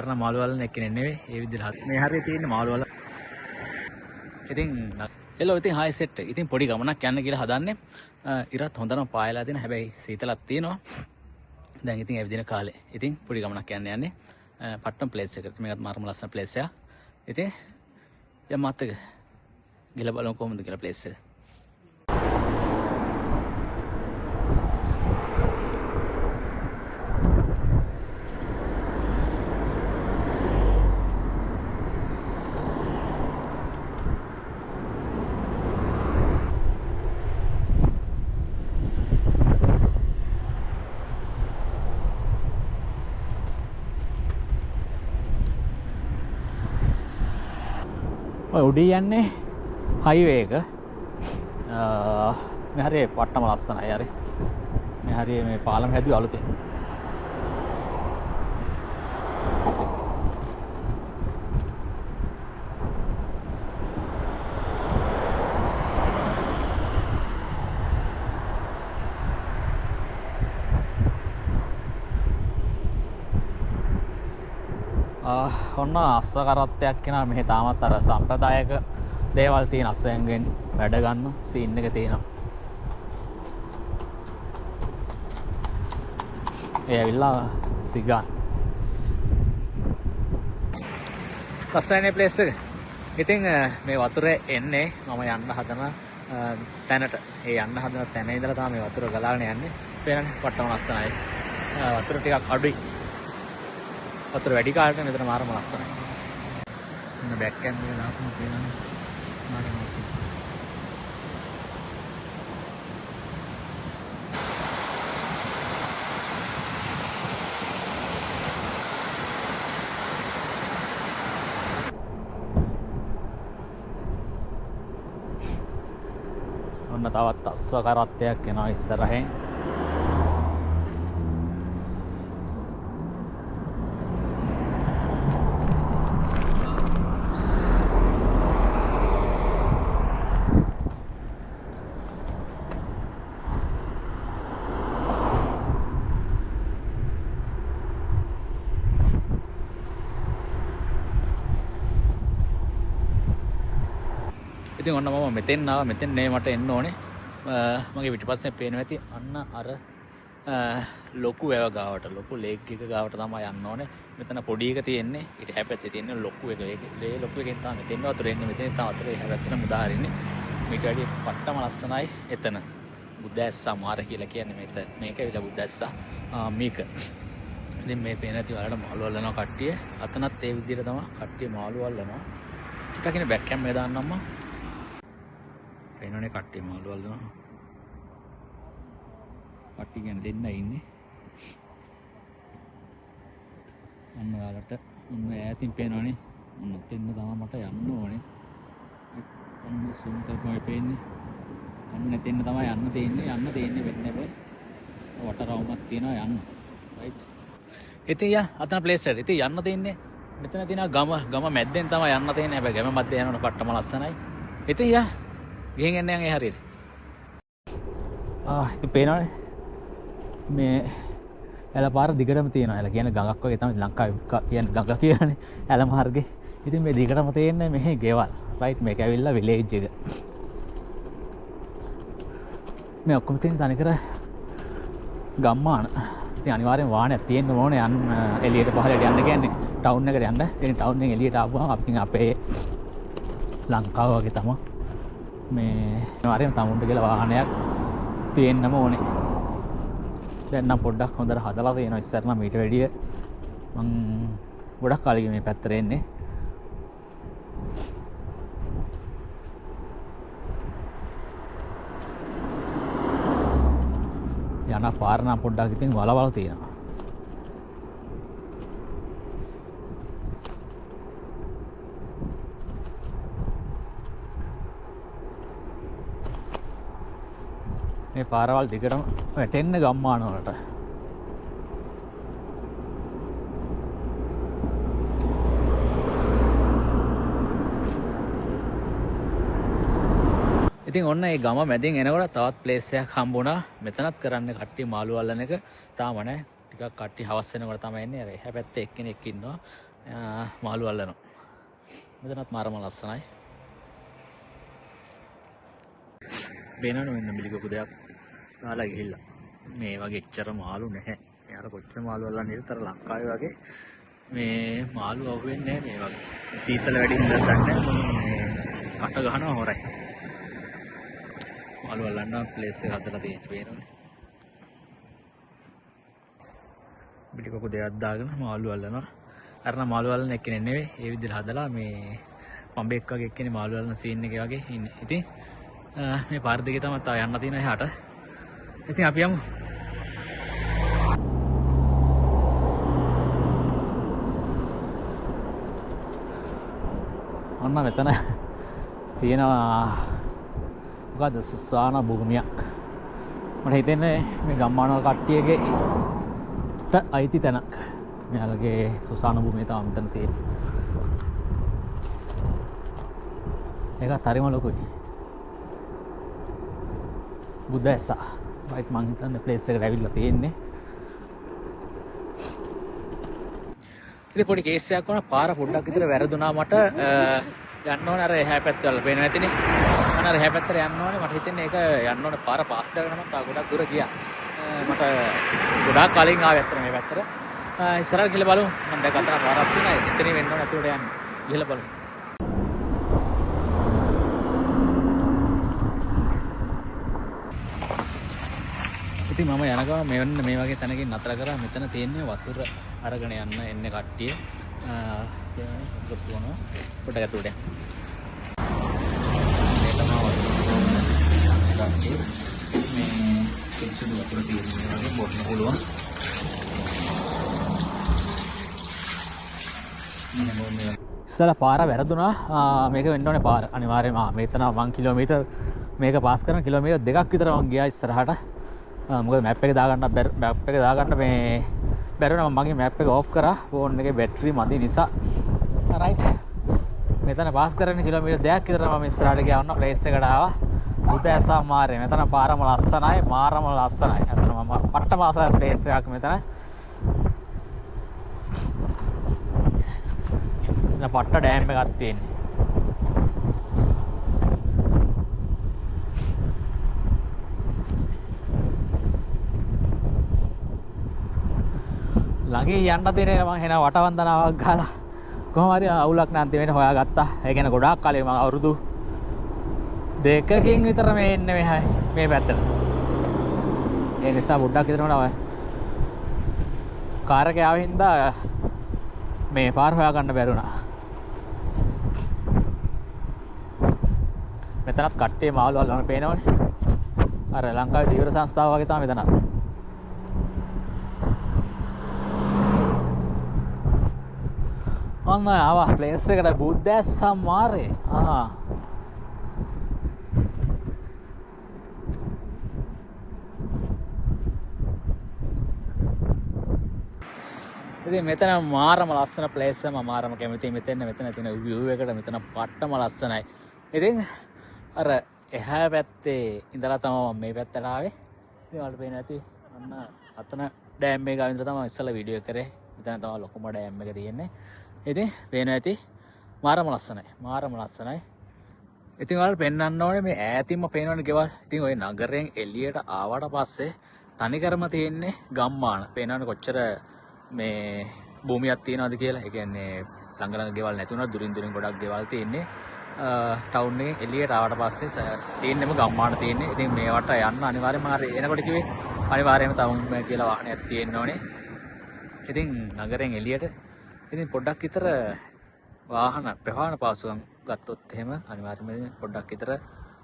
නම් මාළු අල්ලන එක්කෙනෙක් නෙවෙයි. ඒ විදිහට මේ හරිය තියෙන්නේ මාළු අල්ල. ඉතින් හෙලෝ, ඉතින් හායි සෙට්. ඉතින් පොඩි ගමනක් යන්න කියලා හදන්නේ. ඉරත් හොඳටම පායලා තියෙන. හැබැයි සීතලක් තියෙනවා. දැන් ඉතින් ඇවිදින කාලේ. ඉතින් පොඩි ගමනක් යන්න යන්නේ. පට්ටම් ප්ලේස් එකට. මේකත් මාරම ලස්සන ප්ලේස් එකක්. ඉතින් යමු මාත් එක්ක. ගිහලා බලමු කොහොමද කියලා ප්ලේස් එක. ඔය උඩින් යන්නේ හයිවේ එක. මේ හරිය පට්ටම ලස්සනයි. හරි. මේ හරිය මේ පාලම හැදුවේ අලුතෙන්. ඔන්න අස්ව කරත්තයක් කෙනා මෙහි තාමත් අර සම්ප්‍රදායක දේවල් තියෙන අස්වැයන්ගෙන් වැඩ ගන්න සීන් එක තියෙනවා. ඒ ඇවිල්ලා සිගාන්. ලස්සනයි ප්ලේස් එක. ඉතින් මේ වතුර එන්නේ මම යන්න හදන තැනට. ඒ යන්න හදන තැන ඉඳලා තමයි මේ වතුර ගලාගෙන යන්නේ. පේනනේ පට්ටම ලස්සනයි. වතුර ටිකක් අඩුයි. වතුර වැඩි කාලෙට මෙතන මාරම ලස්සනයි. ඔන්න බෑක් කැම් එක දාපුවම පේනනේ මාරම ලස්සනයි. ඔන්න තවත් අස්ව කරත්තයක් එනවා ඉස්සරහෙන්. ඉතින් ඔන්න මම මෙතෙන් ආවා. මෙතෙන් නේ මට එන්න ඕනේ. මගේ පිටිපස්සෙන් පේනවා ඇති අන්න අර ලොකු වැව ගාවට, ලොකු ලේක් එක ගාවට තමයි යන්න ඕනේ. මෙතන පොඩි එක තියෙන්නේ. ඊට එහා පැත්තේ තියෙන්නේ ලොකු එක. ඒ ලොකු එකෙන් තමයි මෙතෙන් වතුර එන්නේ. මෙතෙන් තමයි වතුර එහා පැත්තට මුදා හරින්නේ. මීට වැඩිය පට්ටම ලස්සනයි එතන. බුද්දැස්සා මාර කියලා කියන්නේ මේක. මේක ඇවිල්ලා බුද්දැස්සා මේක. ඉතින් මේ පේන ඇති ඔයාලට මාළු අල්ලනවා කට්ටිය. අතනත් ඒ විදිහට තමයි කට්ටිය මාළු අල්ලනවා. ටිකක් ඉන්නේ බෑක් කැම් එක දාන්නම් මම. පේනවනේ කට්ටිය මාළු අල්ලනවා. කට්ටිය කියන්නේ දෙන්නයි ඉන්නේ. ඔන්න ඔයාලට ඔන්න ඈතින් පේනවනේ. ඔන්න ඔතෙන්ම තමයි මට යන්න ඕනේ. ඔන්න සූම් කරපුවම පේන්නේ. ඔන්න එතෙන්න තමයි යන්න තියෙන්නේ. යන්න තියෙන්නේ වෙන්නේ හැබැයි. වට රවුමක් තියෙනවා යන්න. රයිට්. ඉතින් යා අතන ප්ලේස් එකට. ඉතින් යන්න තියෙන්නේ මෙතන තියෙන ගම මැද්දෙන් තමයි යන්න තියෙන්නේ. හැබැයි ගම මැද්දේ යනකොට පට්ටම ලස්සනයි. ඉතින් යා ගිහින් එන්න යන් ඒ හරියට. ඉතින් පේනවනේ මේ ඇල පාර දිගටම තියෙනවා. ඇල කියන්නේ ගඟක් වගේ තමයි ලංකාවේ කියන්නේ ගඟ කියන්නේ ඇල මාර්ගේ. ඉතින් මේ දිගටම තියෙන්නේ මෙහි ගෙවල්. රයිට්, මේක ඇවිල්ලා විලේජ් එක. මේ ඔක්කොම තියෙන තනිකර ගම්මාන. ඉතින් අනිවාර්යෙන් වාහනයක් තියෙන්න ඕනේ යන්න එළියට පහළට යන්න කියන්නේ ටවුන් එකට යන්න. ඉතින් ටවුන් එකෙන් එළියට ආපුවම අපි ඉතින් අපේ ලංකාව වගේ තමයි මේ අනිවාර්යෙන් තමුන්ට කියලා වාහනයක් තියෙන්නම ඕනේ. දැන් නම් පොඩ්ඩක් හොඳට හදලා තියෙනවා. ඉස්සර නම් ඊට වැඩිය මං ගොඩක් කාලෙකින් මේ පැත්තට එන්නේ. යන පාර නම් පොඩ්ඩක් ඉතින් වලවල් තියෙනවා. මේ පාරවල් දිගටම වැටෙන්න ගම්මාන වලට. ඉතින් ඔන්න ඒ ගම මැදින් එනකොට තවත් ප්ලේස් එකක් හම්බුණා. මෙතනත් කරන්නේ කට්ටිය මාළු අල්ලන එක. තාම නෑ. ටිකක් කට්ටිය හවස් වෙනකොට තමයි එන්නේ. අර එහා පැත්තේ එක්කෙනෙක් ඉන්නවා. මාළු අල්ලනවා. මෙතනත් මාරම ලස්සනයි. පේනවනේ මෙන්න මිලිකොකු දෙයක් දාලා ගිහිල්ලා. මේ වගේ එච්චර මාළු නැහැ. එයාලා කොච්චර මාළු අල්ලන්නේ නේද? අර ලංකාවේ වගේ මේ මාළු අහුවෙන්නේ නැහැ මේ වගේ. සීතල වැඩි හින්දා දන්නේ නැහැ. කට ගහනවා හොරයි. මාළු අල්ලන්න ප්ලේස් එක හදලා තියෙන්නේ පේනවනේ. මිලිකොකු දෙයක් දාගෙන මාළු අල්ලනවා. අර නම් මාළු අල්ලන එක්කෙනෙක් නෙවෙයි. ඒ විදිහට හදලා මේ පඹෙක් වගේ එක්කෙනෙක් මාළු අල්ලන සීන් එකේ වගේ ඉන්නේ. ඉතින් මේ පාර දිගේ තමයි තව යන්න තියෙන එහාට. ඉතින් අපි යමු. ඔන්න මෙතන තියෙනවා මොකද්ද සුසාන භූමියක්. මට හිතෙන්නේ මේ ගම්මානවල කට්ටියගේ අයිති තැනක්. මෙයාලගේ සුසාන භූමිය තමයි මෙතන තියෙන්නේ. ඒකත් හරිම ලොකුයි. බුද්ධ ඇස. රයිට් මං හිතන්නේ ප්ලේස් එකට ඇවිල්ලා තියෙන්නේ. ඉතින් පොඩි කේස් එකක් වුණා. පාර පොඩ්ඩක් විතර වැරදුනා මට. යන්න ඕනේ අර එහා පැත්ත වල පේනවා ඇතිනේ. මම අර එහා පැත්තට යන්න ඕනේ. මට හිතෙන්නේ ඒක යන්න ඕනේ පාර පාස් කරගෙන මම තව ගොඩක් දුර ගියා. මට ගොඩාක් කලින් ආවේ ඇත්තට මේ පැත්තට. ඉස්සරහට ගිහලා බලමු. මම දැන් අතන පාරක් තියෙනවා. එතනින් වෙන්න ඕනේ ඇතුළට යන්න. ගිහලා බලමු. ඉතින් මම යන ගමන් මෙන්න මේ වගේ තැනකින් නතර කරා. මෙතන තියෙන්නේ වතුර අරගෙන යන්න එන්නේ කට්ටිය. වතුර පුවනවා. පොඩ්ඩක් ඇතුළට යන්න. මේ තමයි වතුර පුවන කට්ටිය. මේ පිරිසිදු වතුර තියෙන මේ වගේ බොන්න පුළුවන්. ඉස්සලා පාර වැරදුනා. මේක වෙන්න ඕනේ පාර. අනිවාර්යයෙන්ම මෙතන මං කිලෝමීටර් මේක පාස් කරන කිලෝමීටර් 2ක් විතර මං ගියා ඉස්සරහට. මොකද මැප් එක දාගන්න බැරි, මැප් එක දාගන්න මේ බැරි වුණා. මම මගේ මැප් එක ඔෆ් කරා. ෆෝන් එකේ බැටරි මදි නිසා. රයිට්. මෙතන පාස් කරගෙන කිලෝමීටර් 2ක් විතර මම ඉස්සරහට ගියා. ඔන්න ප්ලේස් එකට ආවා. බුදෑසා මාරේ. මෙතන පාරම ලස්සනයි, මාරම ලස්සනයි. අතන මම පට්ටම ආසයි ප්ලේස් එකක් මෙතන. මෙතන පට්ට ඩෑම් එකක් තියෙන්නේ. ළඟින් යන්න තියෙන එක මං එන වටවන්දනාවක් ගහලා කොහොම හරි අවුලක් නෑ අන්තිමට හොයාගත්තා. ඒ කියන්නේ ගොඩාක් කලින් මං අවුරුදු 2කින් විතර මේ එන්නේ මේ පැත්තට. ඒ නිසා පොඩ්ඩක් විතර මට කාර් එකේ ආව හින්දා මේ පාර හොයාගන්න බැරි වුණා. මෙතනත් කට්ටිය මාළු අල්ලන පේනවනේ. අර ලංකාවේ ධීවර සංස්ථාව වගේ තමයි මෙතනත්. ඔන්න ආවා ප්ලේස් එකට බුද්දැස්සා මාරේ. ඉතින් මෙතන මාරම ලස්සන ප්ලේස් එක. මම මාරම කැමතියි මෙතෙන්. මෙතන තියෙන view එකට මෙතන පට්ටම ලස්සනයි. ඉතින් අර එහා පැත්තේ ඉඳලා තමයි මම මේ පැත්තට ආවේ. ඉතින් ඔයාලට පේනවා ඇති අන්න අතන ඩෑම් එක ගාව ඉඳලා තමයි ඉස්සෙල්ලා වීඩියෝ එක කරේ. මෙතන තමයි ලොකුම ඩෑම් එක තියෙන්නේ. ඉතින් පේනවා ඇති මාරම ලස්සනයි. මාරම ලස්සනයි. ඉතින් ඔයාලට පෙන්වන්න ඕනේ මේ ඈතින්ම පේනවනේ ගෙවල්. ඉතින් ඔය නගරයෙන් එළියට ආවට පස්සේ තනිකරම තියෙන්නේ ගම්මාන. පේනවනේ කොච්චර මේ භූමියක් තියෙනවද කියලා. ඒ කියන්නේ ළඟ ළඟ ගෙවල් නැති වුණා දුරින් දුරින් ගොඩක් ගෙවල් තියෙන්නේ. ටවුන් එකෙන් එළියට ආවට පස්සේ තියෙන්නෙම ගම්මාන තියෙන්නේ. ඉතින් මේවට යන්න අනිවාර්යයෙන්ම හරි එනකොට කිව්වේ අනිවාර්යයෙන්ම තවුන් කියලා වාහනයක් තියෙන්න ඕනේ. ඉතින් නගරයෙන් එළියට ඉතින් පොඩ්ඩක් විතර වාහන ප්‍රවාහන පහසුකම් ගත්තොත් එහෙම අනිවාර්යයෙන්ම පොඩ්ඩක් විතර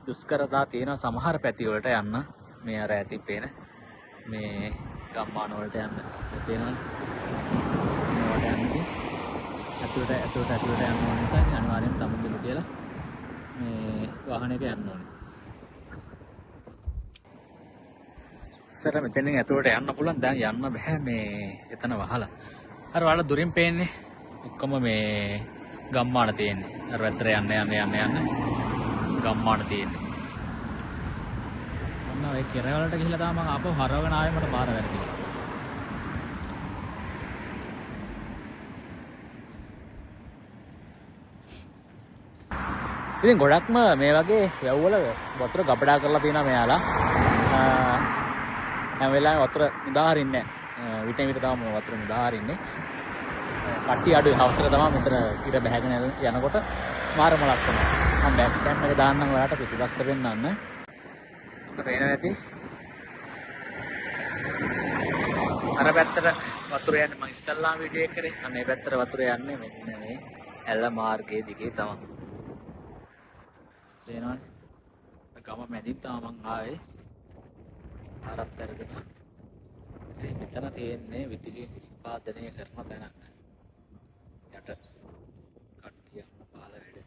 දුෂ්කරතා තියෙනවා සමහර පැති වලට යන්න. මේ අර ඈතින් පේන මේ ගම්මාන වලට යන්න. මේ පේනවනේ. මේවට යන්න ඉතින් ඇතුළට ඇතුළට ඇතුළට යන්න ඕන නිසා ඉතින් අනිවාර්යයෙන්ම තමුන්දෙමු කියලා මේ වාහනයක යන්න ඕනේ. ඉස්සර මෙතනින් ඇතුළට යන්න පුළුවන්. දැන් යන්න බෑ මේ එතන වහලා. අර ඔයාලා දුරින් පේන්නේ ඔක්කොම මේ ගම්මාන තියෙන්නේ. අර පැත්තට යන්න යන්න යන්න යන්න ගම්මාන තියෙන්නේ. ඔන්න ඔය කෙරවලට ගිහිල්ලා තමයි මං ආපහු හරවගෙන ආවේ මට පාර වැරදිලා. ඉතින් ගොඩක්ම මේ වගේ වැව්වල වතුර ගබඩා කරලා තියෙනවා මෙයාලා. හැම වෙලාවෙම වතුර මුදා හරින්නේ නැහැ. විටෙන් විට තමයි වතුර මුදා හරින්නේ. කට්ටිය අඩුයි. හවසට තමයි මෙතන ඉර බැහැගෙන යනකොට මාරම ලස්සනයි. මම බෑක් කැම් එක දාන්නම් ඔයාලට පිටිපස්ස පෙන්නන්න. ඔන්න පේනවා ඇති. අර පැත්තට වතුර යන්නේ මම ඉස්සල්ලාම වීඩියෝ එක කරේ. අන්න ඒ පැත්තට වතුර යන්නේ මෙන්න මේ ඇල මාර්ගයේ දිගේ තමයි. පේනවනේ. ගම මැදින් තමයි මං ආවේ. ආරත් ඇරගෙන. ඉතින් මෙතන තියෙන්නේ විදුලිය නිෂ්පාදනය කරන තැනක්. යට කට්ටිය යන පාල වැඩ.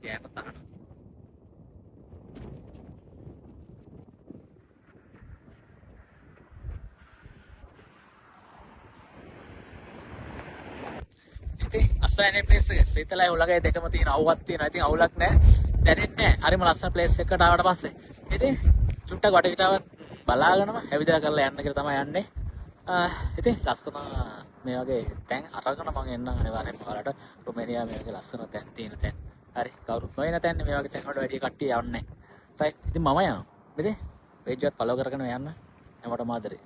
කෑම තහනම්. ඉතින් අස්සයනේ ප්ලේස් එක. සීතලයි හුලඟයි දෙකම තියෙන අවුවක් තියෙනවා. ඉතින් අවුලක් නෑ. දැනෙන්නේ නෑ. හරිම ලස්සන ප්ලේස් එකකට ආවට පස්සේ. ඉතින් චුට්ටක් වටපිටාව බලාගෙනම ඇවිදලා කරලා යන්න කියලා තමයි යන්නේ. ඉතින් ලස්සන මේ වගේ තැන් අරගෙන මං එන්නම් අනිවාර්යෙන්ම ඔයාලට. රුමේනියා මේ වගේ ලස්සන තැන් තියෙන තැන්. හරි කවුරුත් නොයන තැන් මේ වගේ තැන් වලට වැඩි කට්ටිය යන්නේ නෑ. රයිට්. ඉතින් මම යනවා. ඉතින් පේජ් එකත් ෆලෝ කරගෙන යන්න. හැමෝටම ආදරේ.